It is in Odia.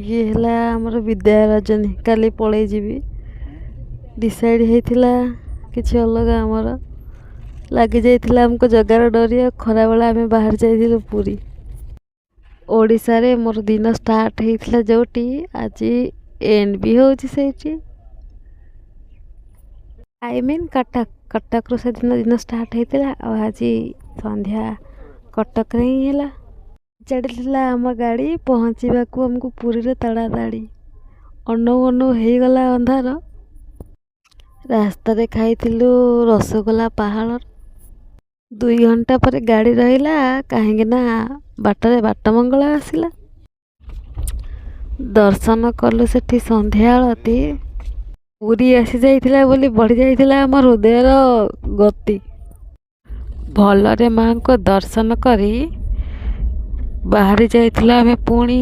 ଇଏ ହେଲା ଆମର ବିଦାୟ ରଜନୀ। କାଲି ପଳେଇ ଯିବି। ଡିସାଇଡ଼୍ ହେଇଥିଲା କିଛି ଅଲଗା, ଆମର ଲାଗିଯାଇଥିଲା ଆମକୁ ଜଗାର ଡୋରି ଆଉ ଖରାବେଳେ ଆମେ ବାହାରି ଯାଇଥିଲୁ ପୁରୀ। ଓଡ଼ିଶାରେ ମୋର ଦିନ ଷ୍ଟାର୍ଟ ହେଇଥିଲା ଯେଉଁଠି, ଆଜି ଏଣ୍ଡ ବି ହେଉଛି ସେଇଠି। I mean Cuttack. କଟକରୁ ସେଦିନ ଦିନ ଷ୍ଟାର୍ଟ ହେଇଥିଲା ଆଉ ଆଜି ସନ୍ଧ୍ୟା କଟକରେ ହିଁ ହେଲା। ଚାଲିଥିଲା ଆମ ଗାଡ଼ି, ପହଞ୍ଚିବାକୁ ଆମକୁ ପୁରୀରେ ତାଡ଼ାତାଡ଼ି। ଅନଉ ଅନଉ ହେଇଗଲା ଅନ୍ଧାର। ରାସ୍ତାରେ ଖାଇଥିଲୁ ରସଗୋଲା ପାହାଳର। 2 ଘଣ୍ଟା ପରେ ଗାଡ଼ି ରହିଲା, କାହିଁକି ନା ବାଟରେ ବାଟମଙ୍ଗଳା ଆସିଲା। ଦର୍ଶନ କଲୁ ସେଠି ସନ୍ଧ୍ୟା ଆଳତୀ। ପୁରୀ ଆସିଯାଇଥିଲା ବୋଲି ବଢ଼ି ଯାଇଥିଲା ଆମ ହୃଦୟର ଗତି। ଭଲରେ ମାଆଙ୍କୁ ଦର୍ଶନ କରି ବାହାରି ଯାଇଥିଲୁ ଆମେ ପୁଣି।